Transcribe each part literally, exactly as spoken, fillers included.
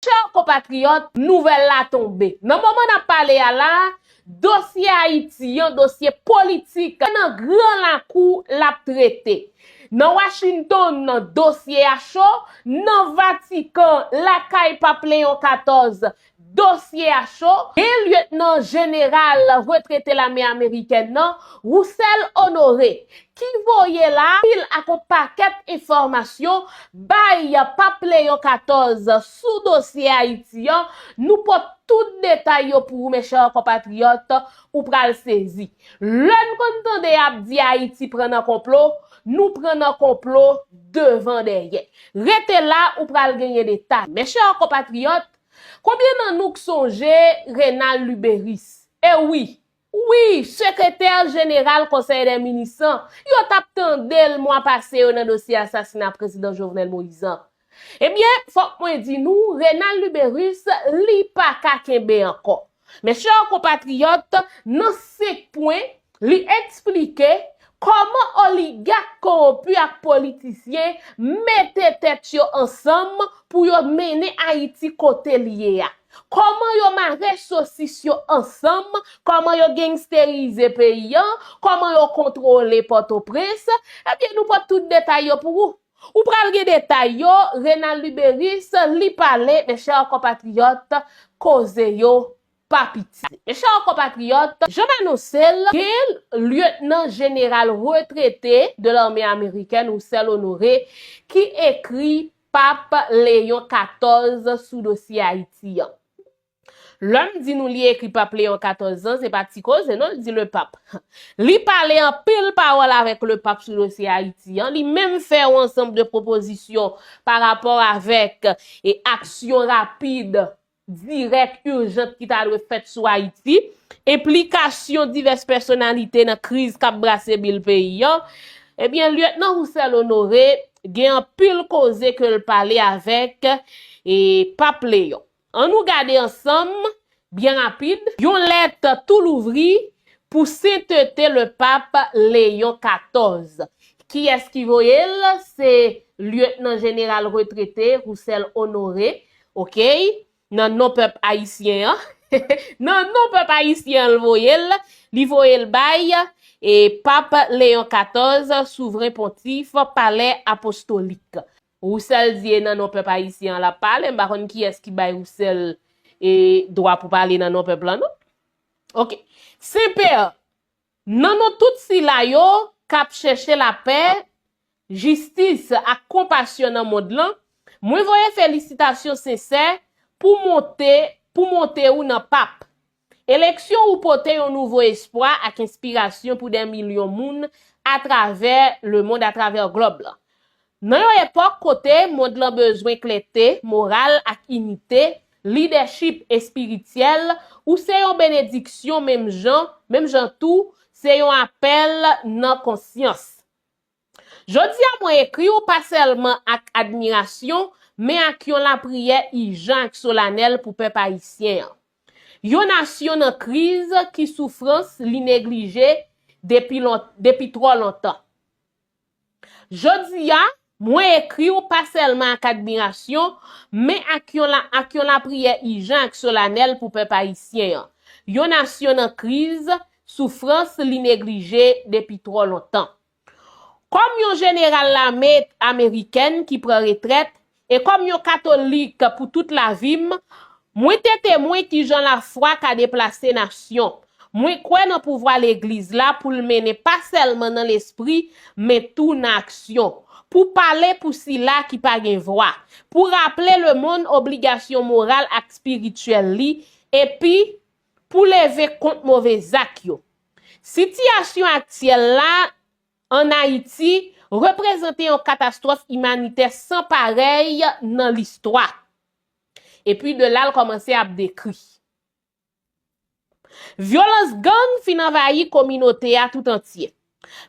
Chè konpatriyòt, nouvèl la tonbe. Nan moman n ap pale a la, dosye Ayiti an, dosye politik, nan Gran Lakou l ap trete. Nan Washington, dosye a cho. Nan Vatikan, lakay Pap Leyon katòz, dosye a cho. Gen Lyetnan Jeneral retrete lame amerikèn nan, Roussel Honoré, ki voye la pil ak yon pakèt enfòmasyon bay Pap Leyon katòz sou dosye Ayiti an. Nou pote tout detay yo pou ou, mes chers compatriotes, ou pral sezi. Lè n konn tande y ap di Ayiti pran nan konplo, nou pran nan konplo devan dèyè. Rete la, ou pral genyen detay. Mes chers compatriotes, konbyen nan nou k sonje Renald Luberice? E wi, wi, sekretè jeneral Konsèy dè Minis lan, yo t ap tande l mwa pase yo nan dosye asasina prezidan Jovenel Moïse an. Ebyen, fòk mwen di nou, Renald Luberice, li pa ka kenbe ankò. Mes chers compatriotes, nan senk pwen, li eksplike kòman oligak kowonpi ak politisyen mete tèt yo ansanm pou yo mennen Ayiti kote l ye a. Kòman yo mare sosis yo ansanm, kòman yo genngsterize peyi an, kòman yo kontwole Pòtoprens, ebyen, nou pote tout detay yo pou ou. Ou pral gen detay yo, Renald Luberice, li pale, mes chers compatriotes, koze yo pa piti. Mes chers compatriotes, jan m anonse l, gen Lyetnan Jeneral retrete de l'armée américaine, Roussel Honoré, ki ekri Pap Leyon katòz sou dosye Ayiti an. Lè m di nou li ekri Pap Leyon katòz lan, se pa ti koze, non, li di le Pap. Li pale anpil pawòl avèk le Pap sou dosye Ayiti an. Li menm fè yon ansanm de pwopozisyon pa rapò avèk e aksyon rapid, dirèk, ijant ki ta dwe fèt sou Ayiti, enplikasyon divès pèsonalite nan kriz k ap brase bil peyi an. Ebyen, Lyetnan Roussel Honoré gen anpil koze ke l pale avèk e Pap Leyon. Ann nou gade ansanm, byen rapid, yon lèt tou louvri pou Sentete le Pap Leyon katòz. Kiyès ki voye l? Se Lyetnan Jeneral retrete Roussel Honoré, oke? Nan non pèp ayisyen an. Nan non pèp ayisyen an, l voye l. Li voye l bay e Pap Leyon katòz, Souvren Pontif, Palè Apostolik. Roussel di e nan non pèp ayisyen an l ap pale, m pa konn kiyès ki bay Roussel e dwa pou pale nan non pèp lan, non. Oke. Senpè, nan non tout sila yo k ap chèche lapè, jistis ak konpasyon nan mond lan, mwen voye felisitasyon sensè pou monte, pou monte ou nan Pap. Eleksyon ou pote yon nouvo espwa ak enspirasyon pou dè milyon moun atravè lemond, atravè glòb lan. Nan yon epòk kote mond lan bezwen klète moral ak inite, lidèchip espirityèl, ou se yon benediksyon menm jan, menm jan tou, se yon apèl nan konsyans. Jodi a, mwen ekri w pa sèlman ak admirasyon, men ak yon lapriyè ijan ak solanèl pou pèp ayisyen an. Yon nasyon nan kriz ki soufrans li neglije depi lon-, depi twò lontan. Jodi a, mwen ekri w pa sèlman ak admirasyon, men ak yon la-, ak yon lapriyè ijan ak solanèl pou pèp ayisyen an. Yon nasyon nan kriz, soufrans li neglije depi twò lontan. Kòm yon jeneral lame amerikèn ki pran retrèt, e kòm yon katolik pou tout lavi m, mwen te temwen kijan lafwa ka deplase nasyon. Mwen kwè nan pouvwa legliz la pou l mennen pa sèlman nan lespri, men tou nan aksyon. Pou pale pou sila ki pa gen vwa. Pou raple lemonn obligasyon moral ak espirityèl li, epi pou leve kont move zak yo. Sitiyasyon aktyèl la ann Ayiti reprezante yon katastwòf imanitè san parèy nan listwa. Epi de la l kòmanse ap dekri. Vyolans gang fin anvayi kominote a tout antye.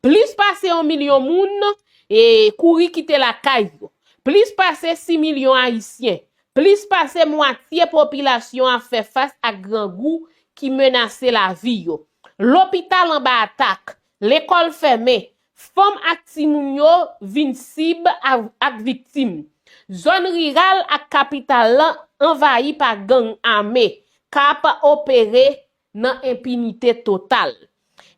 Plis pase yon milyon moun e kouri kite lakay yo. Plis pase sis milyon Ayisyen. Plis pase mwatye popilasyon an ap fè fas ak grangou ki menase lavi yo. Lopital anba atak, lekòl fèmen, fanm ak timoun yo vin sib a-, ak viktim. Zòn riral ak kapital lan anvayi pa gang ame k ap opere nan enpinite total.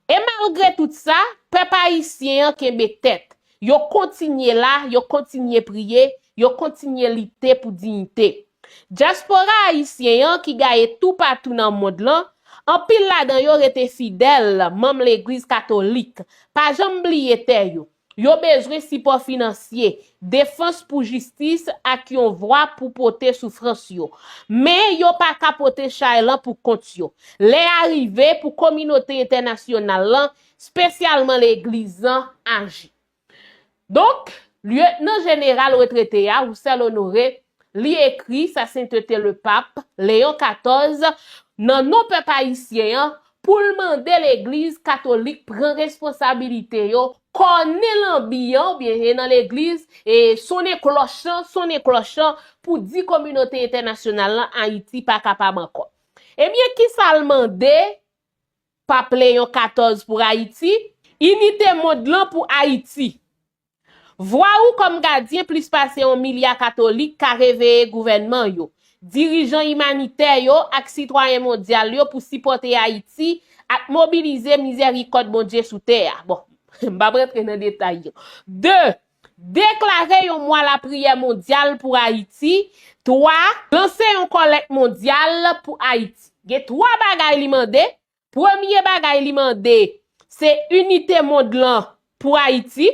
E malgre tout sa, pèp ayisyen an kenbe tèt. Yo kontinye la, yo kontinye priye, yo kontinye lite pou diyite. Dyaspora ayisyen an ki gaye toupatou nan mond lan, anpil ladan yo rete fidèl manm Legliz Katolik, pa janm bliye tè yo. Yo bezwen sipò finansye, defans pou jistis ak yon vwa pou pote soufrans yo. Men yo pa ka pote chay lan pou kont yo. Lè a rive pou kominote entènasyonal lan, spesyalman Legliz lan, aji. Donk, Lyetnan Jeneral retrete a, Roussel Honoré, li ekri Sa Sentete Lepap Leyon katòz nan non pèp ayisyen an pou l mande Legliz Katolik pran responsabilite yo, kònen lanbi an, oubyen e nan Legliz, e sonnen klòch lan, sonnen klòch lan pou di kominote entènasyonal lan Ayiti pa kapab ankò. Ebyen, kisa l mande Pap Leyon katòz pou Ayiti? Inite mond lan pou Ayiti. Vwa ou kòm gadyen plis pase yon milya katolik ka reveye gouvènman yo, dirijan imanitè yo ak sitwayen mondyal yo pou sipòte Ayiti ak mobilize mizèrikòd Bondye sou tè a. Bon, m p ap rantre nan detay yo. De, deklare yon mwa lapriyè mondyal pou Ayiti. Twa, lanse yon kòlèk mondyal pou Ayiti. Gen twa bagay li mande. Premye bagay li mande, se inite mond lan pou Ayiti.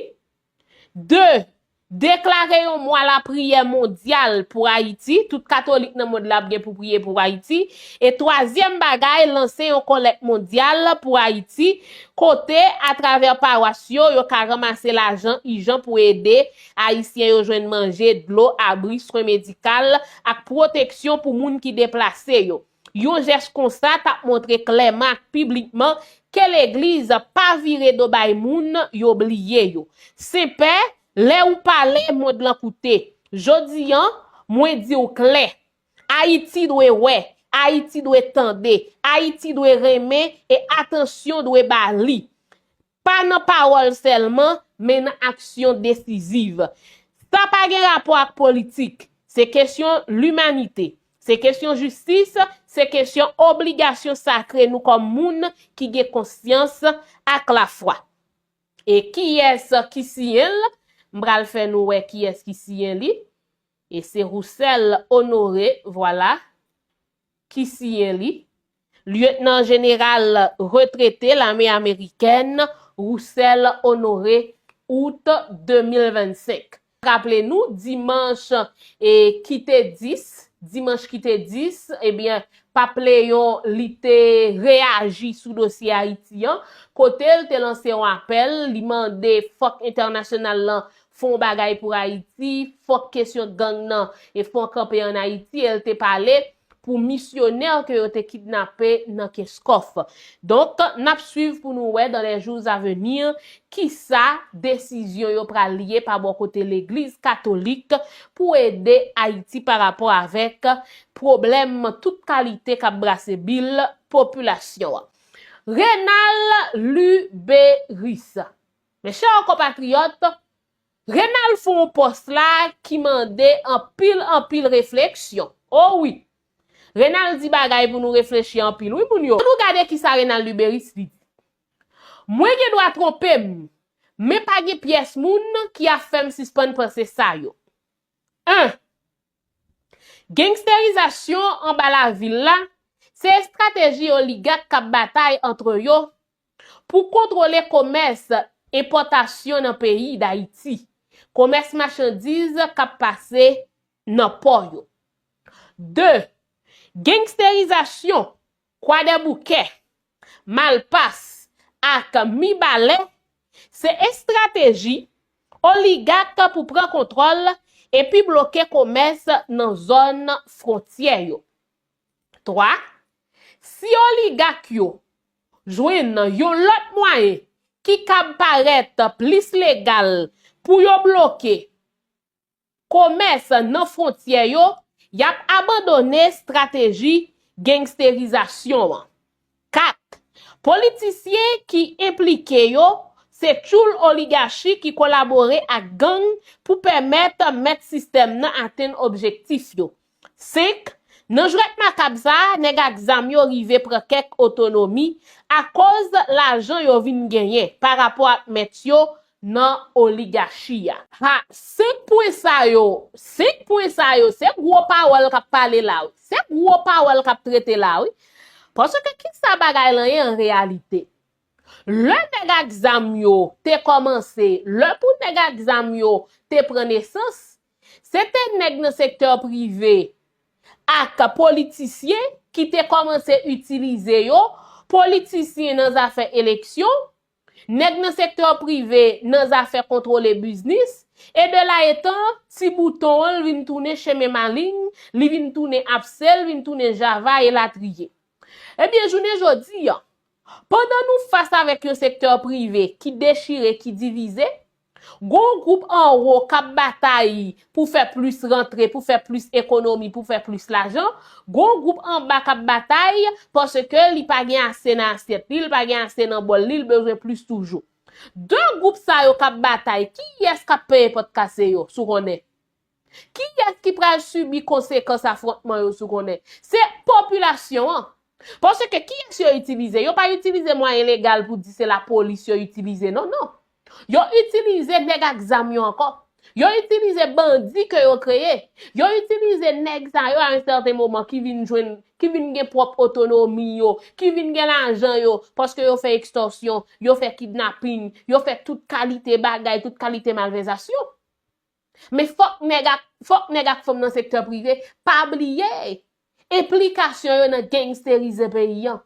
De, deklare yon mwa lapriyè mondyal pou Ayiti. Tout katolik nan mond la ap gen pou priye pou Ayiti. E twazyèm bagay, lanse yon kòlèk mondyal pou Ayiti, kote, atravè pawas yo, yo ka ranmase lajan ijan pou ede Ayisyen yo jwenn manje, dlo, abri, swen medikal ak pwoteksyon pou moun ki deplase yo. Yon jès konsa t ap montre klèman ak piblikman ke Legliz pa vire do bay moun yo bliye yo. Senpè, lè ou pale, mond lan koute. Jodi an, mwen di w klè, Ayiti dwe wè, Ayiti dwe tande, Ayiti dwe renmen e atansyon dwe ba li. Pa nan pawòl sèlman, men nan aksyon desiziv. Sa pa gen rapò ak politik. Se kesyon limanite. Se kesyon jistis, se kesyon obligasyon sakre nou kòm moun ki gen konsyans ak lafwa. E kiyès ki siyen l? M pral fè nou wè kiyès ki siyen li. E se Roussel Honoré, vwala, ki siyen li. Lyetnan Jeneral retrete lame amerikèn Roussel Honoré, out de mil vennsenk. Raple nou, dimanch, e, ki te dis, dimanch ki te dis, ebyen, Pap Leyon, li te reyaji sou dosye Ayiti an, kote l te lanse yon apèl, li mande fòk entènasyonal lan fè yon bagay pou Ayiti, fòk kesyon gang nan e fè yon kanpe ann Ayiti, e l te pale pou misyonè ke yo te kidnape nan Kenskòf. Donk, n ap swiv pou nou wè dans les jours à venir kisa desizyon yo pral ye pa bò kote Legliz Katolik pou ede Ayiti pa rapò avèk pwoblèm tout kalite k ap brase bil popilasyon an. Renald Luberice. Mes chers compatriotes, Renald fè yon pòs la ki mande anpil, anpil refleksyon. O wi! Renald di bagay pou nou reflechi anpil, wi, moun yo. Ann nou gade kisa Renald Luberice li di. Mwen gen dwa twonpe m, men pa gen pyès moun ki ap fè m sispann panse sa yo. En, Gangsterizasyon anba lavil la, se estrateji oligak k ap batay antre yo pou kontwole komès enpòtasyon nan peyi Dayiti, komès machandiz k ap pase nan pò yo. De, gangsterizasyon Kwadèboukè, Malpas ak Mibalè se estrateji oligak pou pran kontwòl epi bloke komès nan zòn fwontyè yo. Twa, si oligak yo jwenn yon lòt mwayen ki kab parèt plis legal pou yo bloke komès nan fwontyè yo, y ap abandone estrateji gangsterizasyon an. Kat, politisyen ki enplike yo Se tchoul oligachi ki kolabore ak gang pou pèmèt mèt sistèm nan atenn objektif yo. Senk, nan jwèt makab sa a, nèg ak zam yo rive pran kèk otonomi akoz lajan yo vin genyen pa rapò ak mèt yo nan oligachi a. Ha, senk pwen sa yo, senk pwen sa yo, se gwo pawòl k ap pale la wi. Se gwo pawòl k ap trete la wi. Paske kisa bagay lan ye an reyalite? Lè nèg ak zam yo te kòmanse, lè pou nèg ak zam yo te pran nesans, se te nèg nan sektè prive ak politisyen ki te kòmanse itilize yo, politisyen nan zafè eleksyon, nèg nan sektè prive nan zafè kontwole biznis, e de la etan, ti bouton an l vin tounen chemen malin, li vin tounen apse, l vin tounen java, elatriye. Ebyen, jounen jodi a, pandan nou fas avèk yon sektè prive ki dechire, ki divize, gon gwoup anwo k ap batay pou fè plis rantre, pou fè plis ekonomi, pou fè plis lajan, gon gwoup anba k ap batay paske li pa gen ase nan asyèt li, li pa gen ase nan bòl li, li bezwen plis toujou. De gwoup sa yo k ap batay, kiyès k ap peye pòt kase yo, si w konnen? Kiyès ki pral sibi konsekans afwontman yo, si w konnen? Se popilasyon an. Paske kiyès yo itilize? Yo pa itilize mwayen legal pou di se lapolis yo itilize, non, non. Yo itilize nèg ak zam yo ankò. Yo itilize bandi ke yo kreye. Yo itilize nèg sa yo a yon sèten moman ki vin jwenn, ki vin gen pwòp otonomi yo, ki vin gen lajan yo, paske yo fè ekstòsyon, yo fè kidnaping, yo fè tout kalite bagay, tout kalite malvèzasyon. Men fòk nèg ak, fòk nèg ak fanm nan sektè prive pa bliye enplikasyon yo nan gangsterize peyi an.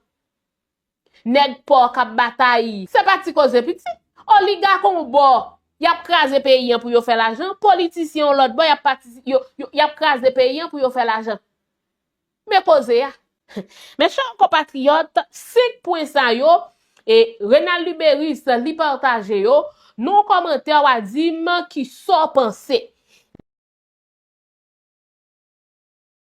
Nèg pò k ap batay, se pa ti koze piti. Oligak on bò, y ap kraze peyi an pou yo fè lajan, politisyen on lòt bò, y ap patisi-, yo, yo, y ap kraze peyi an pou yo fè lajan. Men koze a. Mes chers compatriotes, senk pwen sa yo, e Renald Luberice li pataje yo, nan yon kòmantè w a di m kisa w panse.